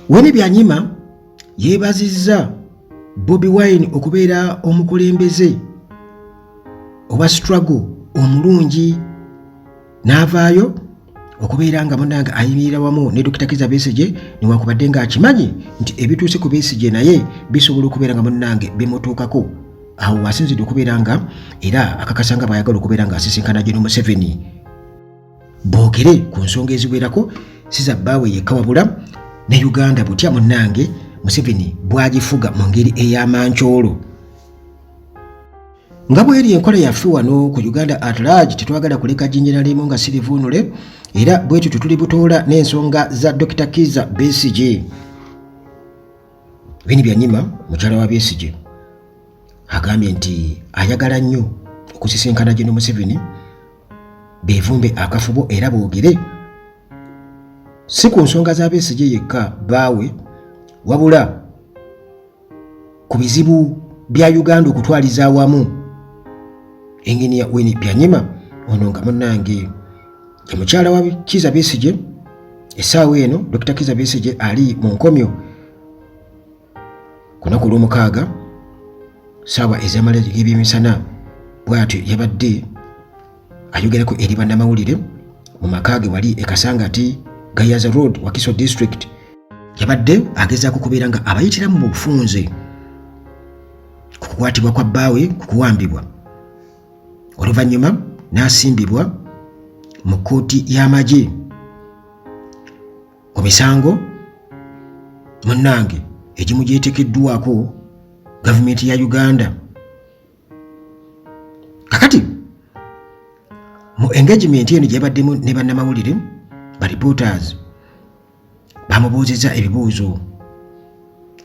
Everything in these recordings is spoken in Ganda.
Winnie Byanyima yeebazizza Bobi Wine okubeera omukulembeze owa struggle omulungi, n'avaayo okubeera nga munange ayimirira wamu ne Dokita Kizza Besigye, newankubadde ng'akimanyi nti ebituuse ku Besigye naye bisobola okubeera nga munnange bimutuukako. Awo wasinzidde okubeera nga era akakasa nga bw'ayagala okubeera ng'asisinkana Gen Museveni boogere ku nsonga eziwerako, si za bbaawe yekka wabula ne Uganda butya munnange Museveni bw'agifuga mu ngeri ey'amankyolo. Nga bweri enkola yaffe wano ku Uganda at Large, tetwagala kuleka jjinja na limu nga sirivuunule, era bwe tutyo tuli butoola n'ensonga za Dr. Kizza Besigye. Winnie Byanyima, mukyala wa Besigye, agambye nti ayagala nnyo okusisinkana Gen Museveni beevumbe akafubo era boogere si ku nsonga za Besigye yekka baawe, wabula ku bizibu bya Uganda okutwaliza awamu. Engineer Winnie Byanyima ono nga munnange ye mukyala wa Kizza Besigye, essaawa eno Dr. Kizza Besigye ali mu nkomyo. Ku lunaku olw'omukaaga saawa ez'amala g'ebyemisana, bw'atyo yabadde ayogerako eri bannamawulire mu maka ge wali e Kasangati, Gayaza Road, Wakiso District. Yabadde agezaako kubeera nga abayitiramu mu bufunze ku kukwatibwa kwa bbaawe, ku kuwambibwa, oluvannyuma n'asimbibwa mu kkooti y'amagye ku misango munnange egimu gyetekeddwako gavumenti ya Uganda. Kakati mu engagement eno gyebaddemu ne bannamawulire, ba reporters bamubuuzizza ebibuuzo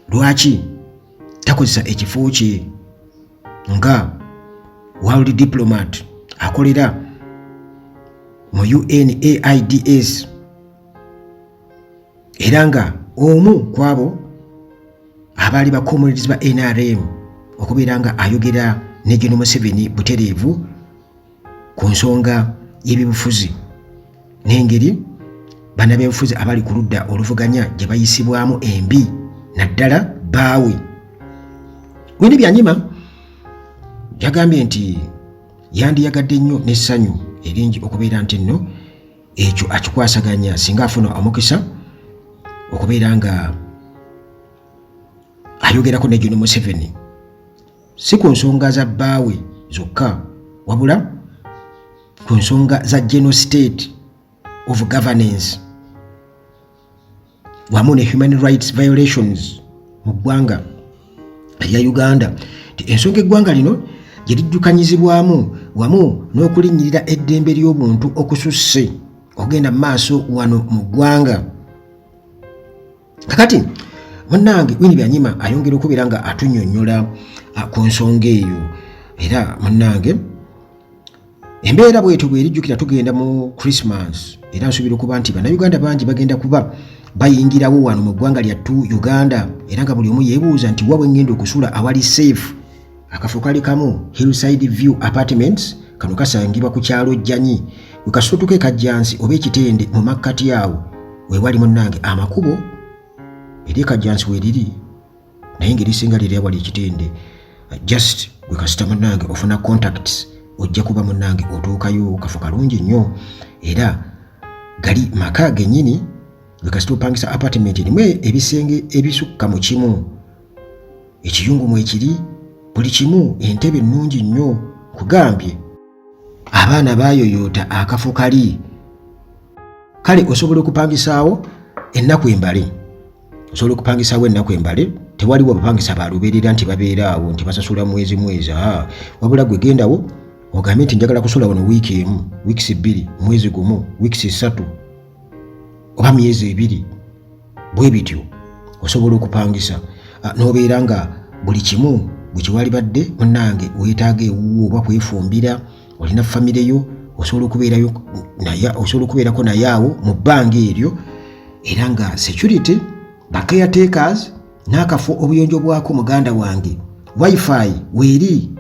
lwaki takozesa ekifo kye nga world diplomat akolera mu UNAIDS, era nga omu ku abo abaali ba comrades ba NRM, okubeera nga ayogera ne Gen Museveni butereevu ku nsonga y'ebyobufuzi n'engeri bannabyabufuzi abali ku ludda oluvuganya gye bayisibwamu embi, naddala baawe. Winnie Byanyima yagambye nti yandiyagadde nnyo n'essanyu eringi okubeera nti nno ekyo akikwasaganya singa afuna omukisa okubeera nga ayogerako ne Gen Museveni, si ku nsonga za bbaawe zokka, wabula ku nsonga za general state of governance wamu ne human rights violations mu ggwanga erya Uganda, nti ensonga eggwanga lino gye liddukanyizibwamu wamu n'okulinnyirira eddembe ly'obuntu okususse okugenda mu maaso wano mu ggwanga. Kakati munnange Winnie Byanyima ayongera okubeera nga atunnyonnyola ku nsonga eyo. Era munnange embeera bwetyo bwerijjukira, tugenda mu Christmas, era nsuubira okuba nti Bannayuganda bangi bagenda kuba bayingirawo wano mu ggwanga lyattu Uganda, era nga buli omu yeebuuza nti wa bwe ngenda okusula awali safe? Akafo kali kamu, Hillside View Apartments. Kano kasangibwa ku kyalo Jjanyi, we kasutuka ekajjansi oba ekitende mu makkati awo wewali munnange amakubo eri ekajjansi weriri, naye ng'erisinga liri awali ekitende. Just gwe kasita munnange ofuna contacts, ojja kuba munnange otuukayo. Kafo kalungi nnyo era gali maka gennyini. Gwe kasita opangisa apartment erimu ebisenge ebisukka mu kimu, ekiyungu mwekiri, buli kimu, entebe ennungi nnyo, nkugambye abaana bayoyoota akafo kali. Kale osobola okupangisaawo ennaku embale, osobola okupangisaawo ennaku embale. Tewaliwo abapangisa balubeerera nti babeera awo nti basasula mwezi mwezi, wabula gwe gendawo ogambe nti njagala kusula wano wiiki emu, wiikisi 2, mwezi gumu, wiikisi 3 oba myezi 2, bwe bityo osobola okupangisa n'obeera nga buli kimu bwe kiwalibadde munnange weetaaga ewuwo, oba kwefumbira, olina famire yo, osobola okubeerayo naye, osobola okubeerako naye awo mu bbanga eryo. Era nga security, ba caretakers n'akafo obuyonjo bwako muganda wange, wifi weeri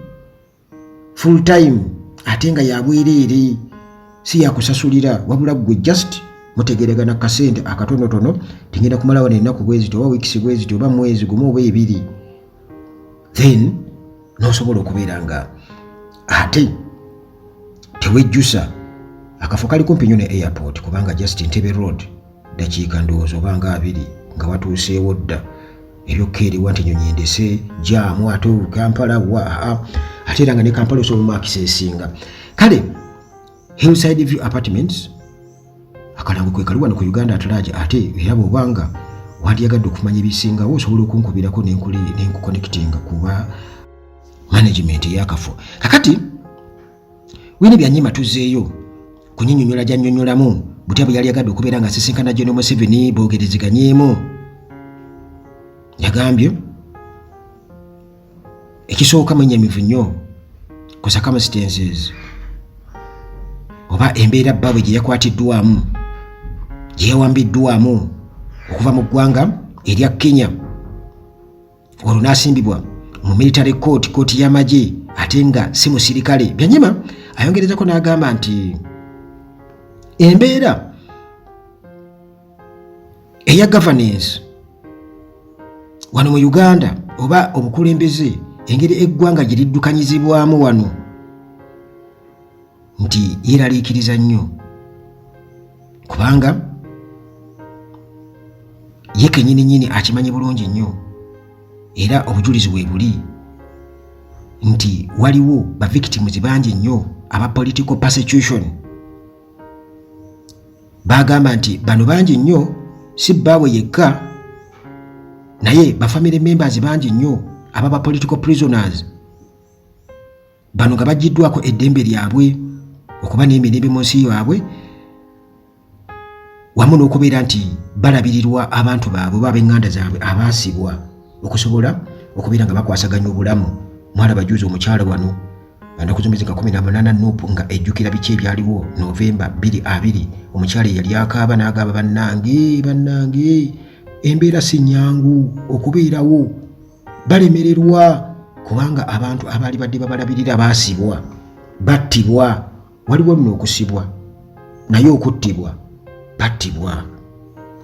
full time, ate nga yabwereere, si yakusasulira, wabula gwe just Mutegeeragana kasente akatonotono, tingenda kumalawo nennaku bweziti oba wiikisi bweziti oba mwezi gumu oba 2, then n'osobola okubeera nga ate tewejjusa. Akafo kali kumpi nnyo ne airport, kubanga just Ntebe Road, dakiika ndowooza oba nga 20 nga watuuseewo dda. Ebyokkeeriwa nti nyonyi endese jaamu ate Kampala wa aa, ate era nga ne Kampala osobola mu accessinga. Kale Hillside View Apartments, akalango kwe kali wano ku Uganda at Large. Ate era bw'obanga wandyagadde okumanya ebisingawo, osobola okunkubirako nenkuconnectinga kuba management ey'akafo. Kakati Winnie Byanyima tuzzeeyo kunyinyonyola gyannyonnyolamu butya bwe yali yagadde okubeera nga asisinkana General Museveni boogerezeganyeemu. Yagambye ekisooka mwenyamivu nnyo ku circumstances oba embeera bbaabwe gye yakwatiddwamu, gye yawambiddwamu okuva mu ggwanga erya Kenya, olwo n'asimbibwa mu military court, kooti y'amagye, ate nga si musirikale. Byanyima ayongerezako n'agamba nti embeera eya governance wano mu Uganda oba obukulembeze, engeri eggwanga gye liddukanyizibwamu wano, nti yeeraliikiriza nnyo, kubanga ye kennyini nnyini akimanyi bulungi nnyo, era obujulizi bwe buli nti waliwo ba victims bangi nnyo aba political persecution. Bagamba nti bano bangi nnyo, si bbaabwe yekka, naye ba family members bangi nnyo ababa political prisoners bano nga baggiddwako eddembe lyabwe okuba n'emirembe mu nsi yaabwe, wamu n'okubeera nti balabirirwa abantu baabwe oba ab'eŋŋanda zaabwe abaasibwa, okusobola okubeera nga bakwasaganya obulamu. Mwalaba juzi omukyala wano ennaku z'omwezi nga 18, NUP nga ejjukira biki ebyaliwo Novemba 2020, omukyala eyali akaaba n'agamba, "Bannange, bannange, embeera si nnyangu okubeerawo." Balemererwa kubanga abantu abaali badde babalabirira baasibwa, battibwa. Waliwo nno okusibwa, naye okuttibwa, battibwa.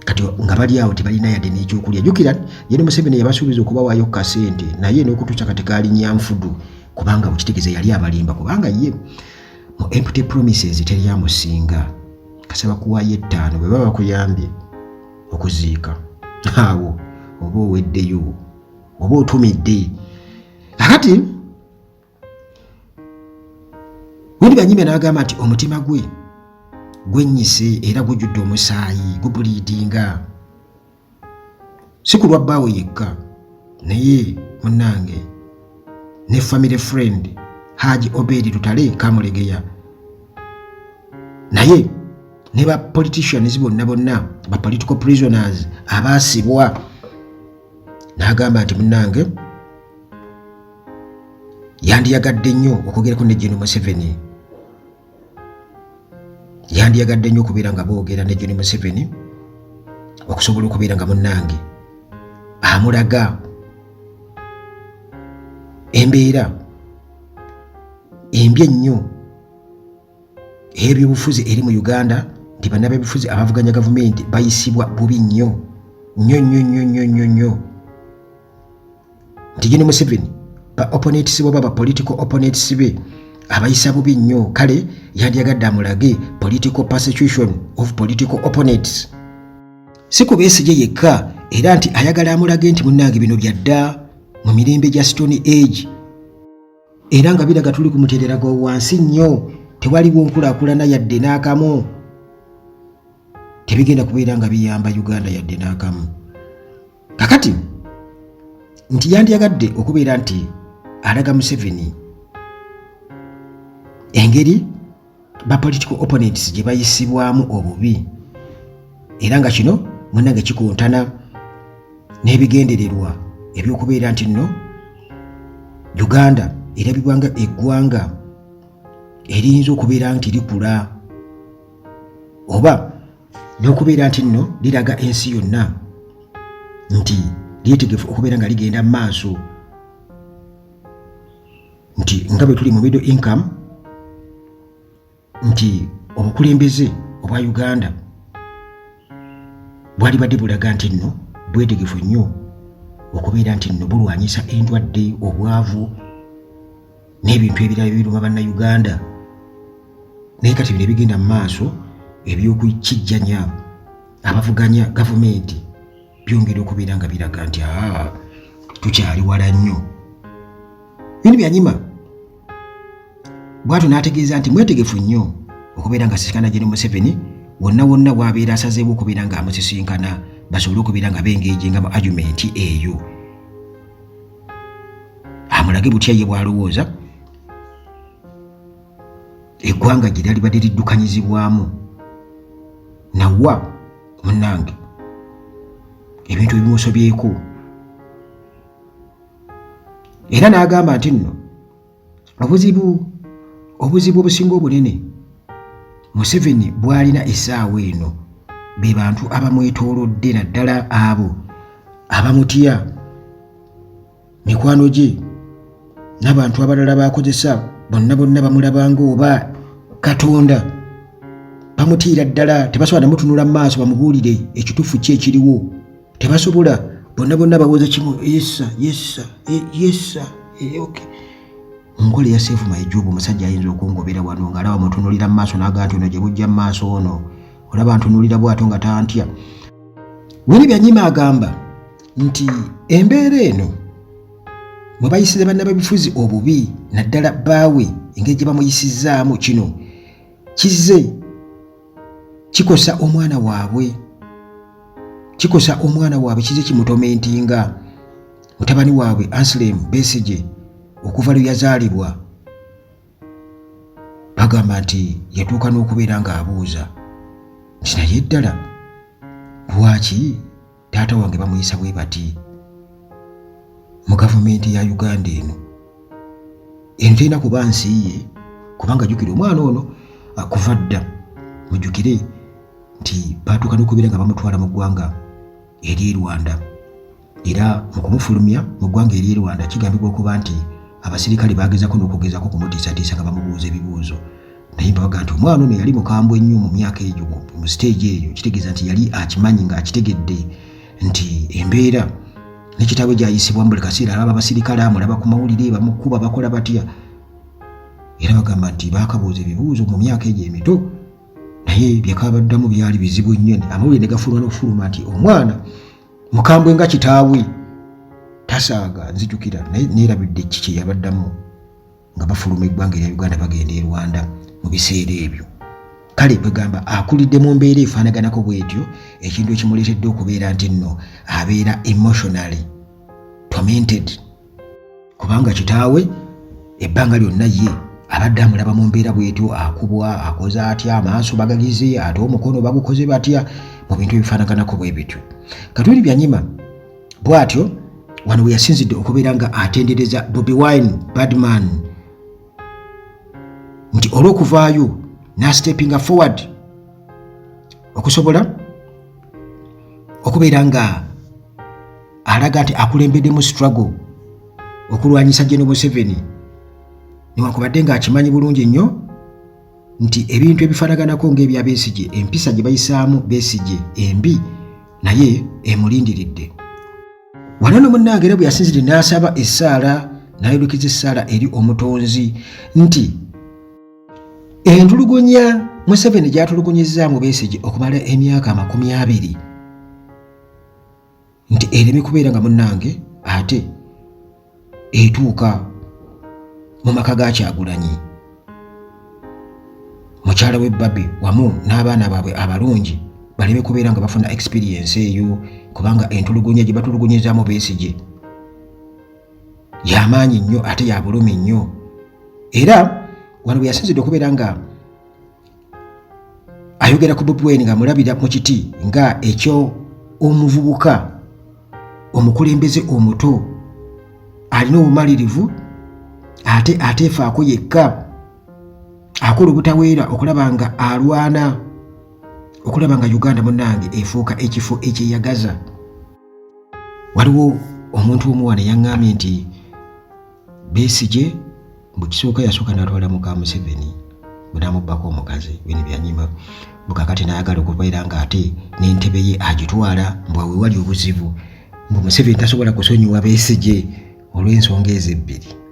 Kati nga bali awo tebalina yadde n'ekyokulya. Jjukira ye ne Museveni yabasuubiza okubawaayo kasente, naye n'okutuusa kati kalinnya nfudu, kubanga bwekitegeeza yali abalimba, kubanga ye mu empty promises teri amusinga. Kasaba kuwaayo 5, bwe baba bakuyambye okuziika awo oba oweddeyo oba otumidde. Kakati Winnie Byanyima n'agamba nti omutima gwe gwennyise era gujjudde omusaayi, gubleedinga, si ku lwa bbaawe yekka, naye munnange ne family friend Haji Obedi Lutale Kamulegeya, naye ne ba politicians bonna bonna, ba political prisoners abaasibwa. N'agamba nti munnange yandiyagadde nnyo okwogerako ne Gen Museveni, yandiyagadde nnyo okubeera nga boogera ne Gen Museveni, okusobola okubeera nga munnange amulaga embeera embi ennyo ey'ebyobufuzi eri mu Uganda, nti bannabyabufuzi abavuganya gavumenti bayisibwa bubi nnyo nnyo nnyo nnyo nnyo nnyo nnyo, nti Gen Museveni ba opponents bo, ba political opponents be abayisa bubi nnyo. Kale yandyagadde amulage political persecution of political opponents, si ku Besigye yekka, era nti ayagala amulage nti munnange bino byadda mu mirembe gya Stone Age, era nga biraga tuli ku mutendera gwa wansi nnyo, tewaliwo nkulaakulana yadde n'akamu, tebigenda kubeera nga biyamba Uganda yadde n'akamu. Kakati nti yandyagadde okubeera nti alaga Museveni engeri ba political opponents gye bayisibwamu obubi, era nga kino munnange kikontana n'ebigendererwa ebyokubeera nti nno Uganda erabibwa nga eggwanga eriyinza okubeera nti likula, oba n'okubeera nti nno liraga ensi yonna nti lyetegefu okubeera nga ligenda mu maaso, nti nga bwe tuli mu middle income, nti obukulembeze obwa Uganda Bwalibadde bulaga nti nno bwetegefu nnyo okubeera nti nno bulwanyisa endwadde, obwavu n'ebintu ebirala ebiruma Bannayuganda. Naye kati bino ebigenda mu maaso eby'okukijjanya abavuganya gavumenti byongera okubeera nga biraga nti aa tukyali wala nnyo. Bino Byanyima bwatyo n'ategeeza nti mwetegefu nnyo okubeera nga sisinkana Gen Museveni wonna wonna w'abeera asazeewo okubeera nga amusisinkana basobole okubeera nga bengeejenga mu argument eyo, amulage butya ye bw'alowooza eggwanga gye lyalibadde liddukanyizibwamu. Nawa munnange ebintu ebimusobyeko, era n'agamba nti nno obuzibu obusinga obunene Museveni bw'alina essaawa eno be bantu abamwetoolodde, naddala abo abamutya, mikwano gye n'abantu abalala b'akozesa bonna bonna bamulabanga oba Katonda, bamutiira ddala, tebasobola namutunula mu maaso bamubuulire ekituufu ki ekiriwo, tebasobola. Bonna bonna bawoza kimu, yesa yesa yesa okay. Mu nkola eya save my job, omusajja ayinza okungobera wano ng'alaba mutunulira mu maaso n'agaa nti ono gye bujja mu maaso ono olaba ntunulira bw'atyo nga tantya. Winnie Byanyima agamba nti embeera eno mwe bayisiza bannababifuzi obubi, naddala bbaawe engeri gye bamuyisizzaamu, kino kizze kikosa omwana waabwe, kikosa omwana waabwe, kizze kimutomentinga mutabani waabwe Anselm Besigye okuva lwe yazaalibwa. Bagamba nti yatuuka n'okubeera ng'abuuza nti naye ddala lwaki taata wange bamuyisa bwe bati mu gavumenti ya Uganda eno? Eno terina kuba nsi ye, kubanga jjukira omwana ono kuva dda, mujjukire nti baatuuka n'okubeera nga bamutwala mu ggwanga ery'e Rwanda, era mu kumufulumya mu ggwanga ery'e Rwanda kigambibwa okuba nti abasirikale baagezako n'okugezako okumutiisatiisa nga bamubuuza ebibuuzo. Naye mbabaga nti omwana ono yali mukambwe nnyo mu myaka egyo, mu siteegi eyo, kitegeeza nti yali akimanyi ng'akitegedde nti embeera ne kitaabwe gy'ayisibwamu buli kaseera, alaba abasirikale, amulaba ku mawulire bamukuba, bakola batya, era bagamba nti baakabuuza ebibuuzo mu myaka egyo emito, naye byekabaddamu byali bizibu nnyo. Amawulire ne gafuluma n'okufuluma nti omwana mukambwe nga kitaawe, tasaaga. Nzijukira naye neerabidde ki kye yabaddamu nga bafuluma eggwanga erya Uganda bagenda e Rwanda mu biseera ebyo. Kale kwegamba akulidde mu mbeera efaanaganako bwetyo, ekintu ekimuleetedde okubeera nti nno abeera emotionally tormented, kubanga kitaawe ebbanga lyonna ye abadde amulaba mu mbeera bwetyo, akubwa, akoze atya, amaaso bagagize, ate omukono bagukoze batya, mu bintu ebifaanaganako bwe bityo. Katuli Byanyima bw'atyo wano we yasinzidde okubeera nga atendereza Bobi Wine Badman nti olw'okuvaayo n'astepinga forward okusobola okubeera nga alaga nti akulembeddemu struggle okulwanyisa General Museveni, newankubadde ng'akimanyi bulungi nnyo nti ebintu ebifaanaganako ng'ebya Besigye, empisa gye bayisaamu Besigye embi, naye emulindiridde. Wano no munnange era bwe yasinzidde n'asaba essaala, n'ayolekeza essaala eri Omutonzi nti entulugunya Museveni gy'atulugunyizzaamu Besigye okumala emyaka 20 nti ereme kubeera nga munnange ate etuuka mu maka ga Kyagulanyi, mukyala we Barbie wamu n'abaana baabwe abalungi baleme kubeera nga bafuna experience eyo, kubanga entulugunya gye batulugunyizaamu Besigye y'amaanyi nnyo ate ya bulumi nnyo. Era wano bwe yasinzidde okubeera nga ayogera ku Bobi Wine ng'amulabira mu kiti nga ekyo omuvubuka omukulembeze omuto alina obumalirivu ate ateefaako yekka, akola obutaweera okulaba nga alwana okulaba nga Uganda munnange efuuka ekifo ekyeyagaza. Waliwo omuntu omu wano yaŋŋambye nti Besigye mbu kisooka yasooka n'atwala muka Museveni bwe n'amubbako omukazi. Bino Byanyima Bukakati n'ayagala okubeera ng'ate n'entebe ye agitwala, mbu awo wewali obuzibu, mbu Museveni tasobola kusonyiwa Besigye olw'ensonga ezo ebbiri.